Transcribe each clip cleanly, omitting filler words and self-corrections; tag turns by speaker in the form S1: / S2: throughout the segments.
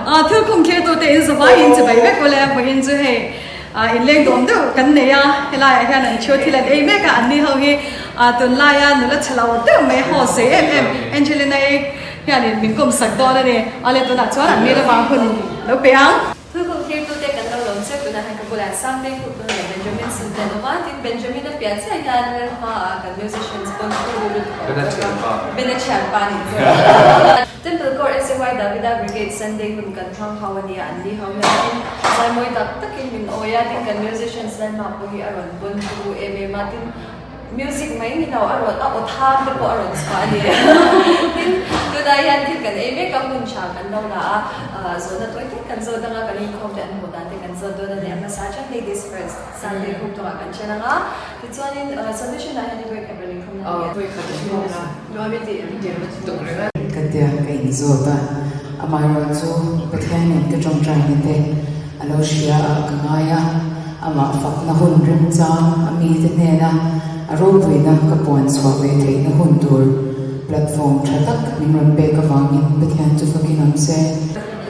S1: Thil khum thlir tute in zavai in chibai vek ule vawiin chu hei inleng dawm deuh kan nei a, helaiah hian an thu thil an ei mek a, anni ho hi tunlaia nula chhe lo deuh mai haw sei em em Angelina-i hianin min kawm sak dawn a ni. Awle tunah chuan anni lamah hun lo pe ang. Thilkhum thirtute kan lo lawm chiah tunah hian ka bulah Sangtei Khuptun leh Benjamin Sun te an awm a, tin Benjamin a piah chiah hian Rel hmaah kan musicians pawn thu lut lut a awm bawk a, Bena thianpa nih chu. Temple Corps SAY Davida Brigade Sunday hun kan hmang ho a nia, an ni ho hian tin zai mawi tak takin min awi a, tin kan musicians Lalhma pawh hi a rawn pawn thu em em a, tin Music mai ni lo, a rawn a aw tham te pawh a rawn chhuah a ni. Tin, tunah hian thil kan ei mek a, hun tha kan lo la a, zawhna tawi tak kan zawt ang a, kan inkhawm te an hmuh dan te kan zawt dawn a ni. A hmasa atang ladies first, Sunday khum tawngah kan then ang a, tichuanin salvation ah hian i vawi khat rawn inkhawm na a ni a.
S2: Vawi khat inkhawm na.
S1: Nuam i ti em?
S2: Tuk reng a.
S3: Ka tia ka inzawt a, amaherawhchu Pathianin ka tawngtaina te a lo hria a ka ngai a. Amah fakna hun remchang a mite hnena a ropuina ka puan chhuah ve theihna hun tur platform tha tak min rawn pek avangin Pathian chu fakin awm se.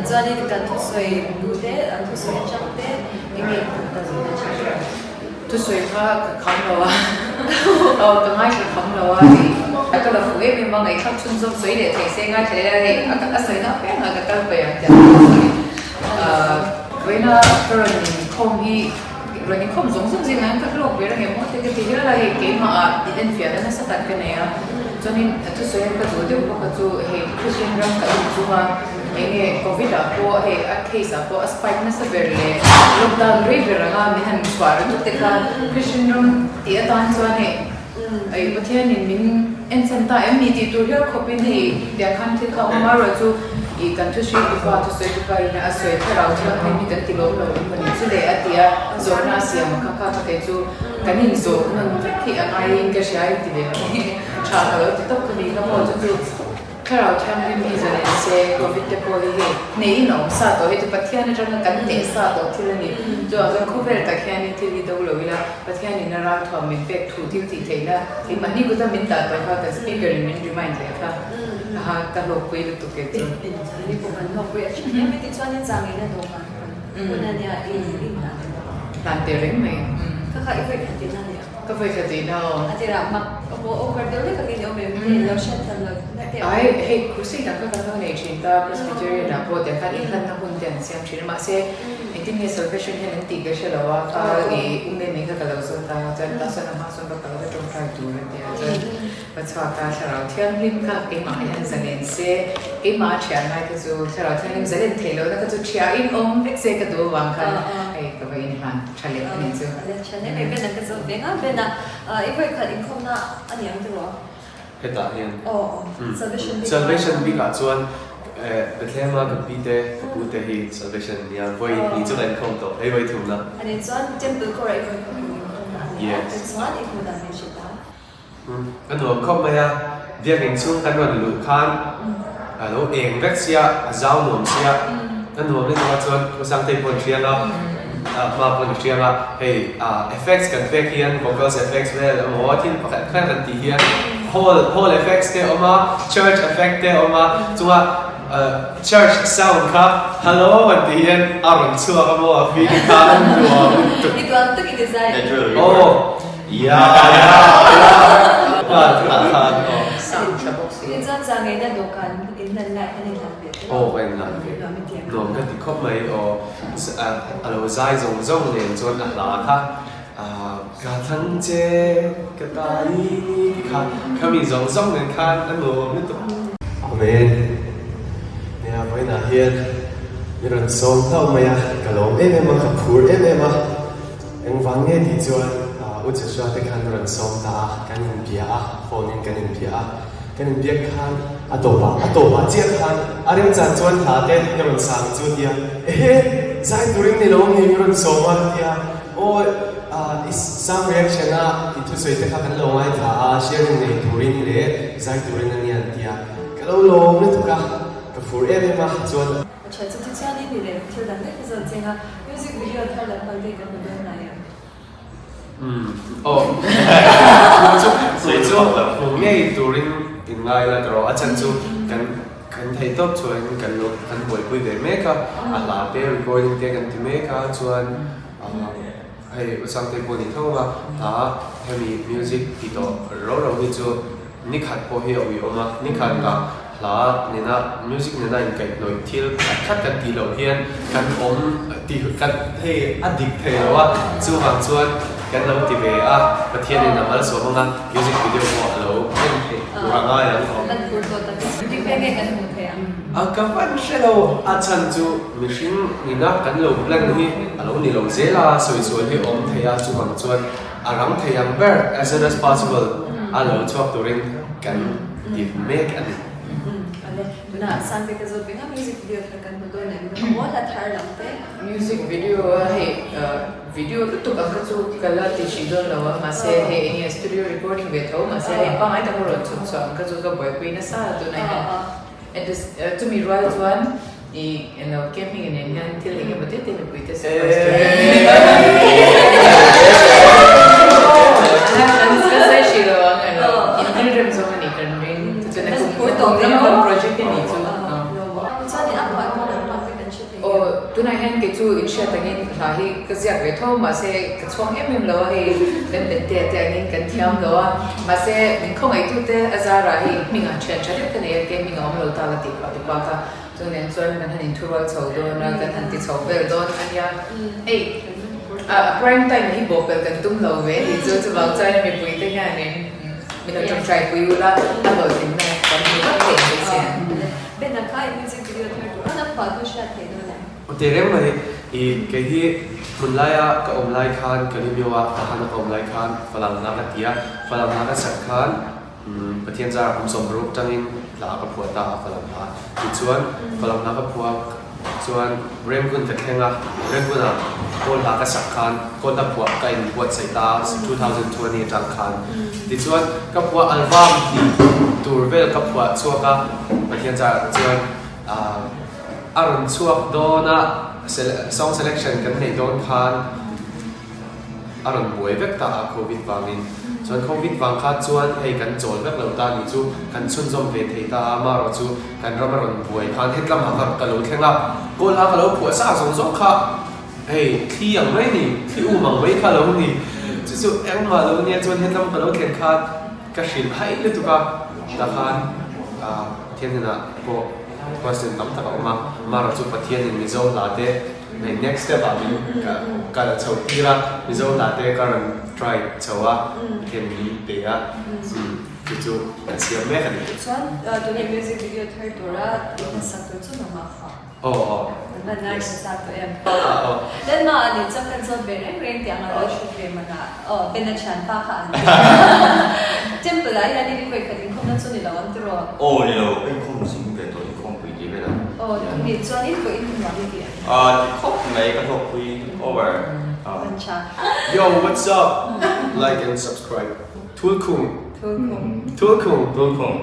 S1: Chuanin kan thusawi duh te, an thusawi atang te eng nge i hmuh ta zawk a tih hriat.
S2: Thusawi kha ka kham lo a, aw ka ngaithla kham lo a, hei ka la fuh em em a, ngaihthlak chhunzawm sawi leh theih se ngaithla ila hei a sawina apiangah ka kal paih ang tih ang ka sawi. Vawiina ka rawn inkhawm hi rawn inkhawm zawng zawng zingah hian ka hlawk ber ang em aw te ka ti hial a, hei keimahah inenfiahna nasa tak ka nei a, chuanin a thusawi hian ka duh deuh bawk a chu hei Christian ram ka en chung a, eng nge covid ah pawh hei a case ah pawh a spike nasa ber leh lockdown rei ber anga min han chhuah ringawt te kha Christian ram tih atan chuan hei ei Pathianin min ensan ta em ni tih tur hial khawpin hei tiang khan thil kha a awm a, erawh chu Ih kan thu hri tupa, thu sawi tupa in a sawi thlarau thianghlim hi kan ti lawm lo em mawni chu le a ti a, zawhna a siam a kha kha kha kei chu kan inzawh nawn vek hi a ngaiin ka hria in ti ve mai tha ka lo ti tawp ka ni kha maw chu chu thlarau thianghlim hi zalen se covid te pawh hi hei hneh in a awm sa tawh hei chu Pathian atanga kan hneh sa tawh thil a ni chuvang chuan khawvel tak hianin thil hi do lo ila Pathianin a ralthuam min pek thu thil tih theihna keimahni kuta min dah tawh kha kan speaker in min remind leh kha. Aha, ka hlawkpui lutuk e chu.
S1: Ni pawh kan hlawkpui a thin em ti chuan in zang in a dawhkan kan hun a nia i i hna te bawk a.
S2: Hlan teh reng mai.
S1: Ka kha i vawi khat tihna a nia.
S2: Ka vawi khat tihna aw.
S1: A tirah mak aw awkward deuh lek angin i awm em i lo hriat thiam lo na te
S2: Ai hei crusade ah kha kan lo nei thin ta Presbyterian ah pawh tiang khan inhlanna hun te an siam thin a mahse engtin nge salvation hian an tih ka hre lo a kha i um em em kha ka lo zawt a chuan tah sawn a hma sawn ka kal a ka tawngtai tur a tia chuan Ka chhuak a, Thlarau Thianghlim kha keimah hian zalen se, keimah a thian lai kha chu Thlarau Thianghlim zalen theih lohna kha chu thiahin awm vek se ka duh avang khan hei ka va inhlan tha leh a nih chu.
S1: Tha leh mai Ben-a ka zawt ve nga, Ben-a i vawikhat inkhawmna a ni ang tiraw?
S4: Hetah hian.
S1: Aw aw, Salvation bik ah.
S4: Salvation bik ah chuan Bethlehem-a ka pi te, ka pu te hi Salvation an nia, vawi hnih chu ka inkhawm tawh, hei vawi thumna.
S1: A nih chuan Temple Corps-a i vawikhat inkhawmna a ni a, tichuan i hmuh dan min hrilh a.
S4: Ka nuam khawp mai a, biakinn chhung kan rawn luh khan a lo eng vek sia, a zau nuam sia, ka nuam lutuk a chuan Khawsangtei pawh an hriang a, hma pawh an hriang a, hei effects kan pek hian vocals effects vel emaw thil pakhat khat kan tih hian hall hall effects te a awm a, church effect te a awm a, chunga church sound kha hello an tih hian a rawn chhuak a maw a feeling kha a nuam lutuk.
S1: I duan takin i zai.
S4: Aw. Ya ya ya nghal thlah khan aw.
S2: Sound tha bawk si.
S1: Tin chuan chang ngeina dawhkan in hlan lai khan in hlan ve te
S4: Aw ka in hlan ve. Nuam ka ti khawp mai aw. A lo zai zawng zawng nen chuan a hla kha ka thlang che ka ta i ni ti kha khami zawng zawng nen khan a nuam lutuk. Amen. Nia vawiinah hian mi rawn sawm hlauh mai a, ka lawm em em a, ka phur em em a. Engvang nge tih chuan U Joshua te khan rawn sawm ta a, kan inbia a, phone in kan inbia a, kan inbiak khan a tawpah a tawpah chiah khan a remchan chuan hla te i rawn sang chu a ti a, ehe zai turin ni lo ni i rawn sawm a ti a, aw i sound reaction a i thusawi te kha kan lo ngaithla a, sharing nei turin leh zai turin a nia an ti a, ka lo lawm lutuk a, ka fur em em a chuan.
S1: A tha chu tichuan i ni leh thil dang daih ka zawt cheng a, music video thar lam pang te kan hmu dawn nai em?
S4: Umm aw hmu chu hmu chu hmu ngei turin in ngai la tawh a chhan chu kan Kan theih tawp chuan kan lo kan buaipui ve mek a, a hla te recording te kan ti mek a, chuan hei Usangte pawh ni tho ang a, hla hemi music ti tawh ro ro hi chu nikhat pawh hi a uiawm a, nikhat ah hla nena music nena inkaihhnawih thil khat khat kan tih loh hian kan awm tih kan hei a dik thei lo a, chuvang chuan kan lo ti ve a, Pathianin a malsawm ang a, music video pawh a lo en theih tur a ngai ang awm. A ka van hre lo, a chhan chu mihring nina kan lo plan hi a lo ni lo zel a, sawi sual hi awm thei a, chuvang chuan a rang thei ang ber as soon as possible a lo chhuak turin kan ti mek a ni.
S1: Tunah Sante ka zawt ve nga music video thar kan hmu dawn em? A mawl a thar lam te.
S2: Music video a hei video lutuk ang kha chu ka la ti hrih dawn lo a mahse hei eng nge studio recording ve tho mahse hei pangngai taka rawn chhuk chhuah ang kha chu ka buaipui nasa a tunah hian chumi rual chuan i eng lo camping nen hian thil eng emaw te te mipui te surprise tur kan sawi hrih lo ang eng lo inrilrem zawng a nih kan ring. Project a nih chu. Aw tunah hian kei chu inhriat angin hla hi ka ziak ve tho mahse ka chhuang em em lo a hei kan bet te te angin kan thiam lo a mahse min khawngaihtute a zarah hei hmingah thian tha deuh ka nei a ke hming a awm lo ta ka tih phah tupa kha chu nen chuan kan han inthurual chho dawn a kan han ti chho vel dawn a nia hei a prime time hi bawhpelh kan tum lo ve tih chu chuvang chuan mipuite hianin Min lo tawngtai pui ula, a hlawhtlinna kan hmu vak thei ang che.
S1: Ben a kha i music video thar tur a phuah tu hriat theih dawn em?
S4: Aw teh reng mai, i kei hi hmun laia ka awm lai khan Kalimyo a Tahan a ka awm lai khan Falam hla ka ti a, Falam hla ka sak khan Pathian zarah kum 60 tangin hla ka phuah ta a Falam hla tichuan Falam hla ka phuah Chuan Rangoon ka thleng a, Rangoon ah Kawl hla ka sak khan Kawl hla phuah ka in buatsaih ta 2020 atang khan. Tichuan ka phuah album tih tur vel ka phuah chhuak a, Pathian zarah chuan a rawn chhuak dawn a, song selection kan neih dawn khan, a rawn buai vek ta a Covid vangin. Chuan Covid vang kha chuan hei kan chawl vek lo ta nih chu kan chhunzawm ve thei ta a, amaherawh chu kan ram a rawn buai khan hetlamah kha ka lo thleng a, kawl hla ka lo phuah sa zawng zawng kha hei thli ang mai ni, thli um ang mai kha lo ni. Chu chu engmah lo nia chuan hetlam ka lo thlen khan ka hrilh haih lutuk a, tah khan Pathian hnenah pawh question tam tak a awm a, amaherawh chu Pathianin Mizo hla te Hei next step ah min kal chho tir a, Mizo hla te ka rawn try chho a, Pathian min pe a, chu chu kan siam mek a ni.
S1: Chuan tuna music video thar tura i hmasak tur chu nangmah fa.
S4: Aw aw.
S1: Kan hman ngai hre zat tawh em? Aw. Then mah a nih chuan kan zawt ve reng reng tih anga lo hrilh ve man ah aw Bena thianpa kha an ti. Temple ah hian in vawikhat inkhawmna chu ni lo an ti rawh.
S5: Aw ni lo, ka inkhawm zing ve tawh inkhawmpui tih vel a.
S1: Aw tumi chuan in pawh in nuam i ti ang.
S5: Aw ti khawp mai ka hlawkpui over.
S1: An tha.
S4: Yo what's up like and subscribe Thulkhung
S1: Thulkhung
S4: Thulkhung
S5: Thulkhung.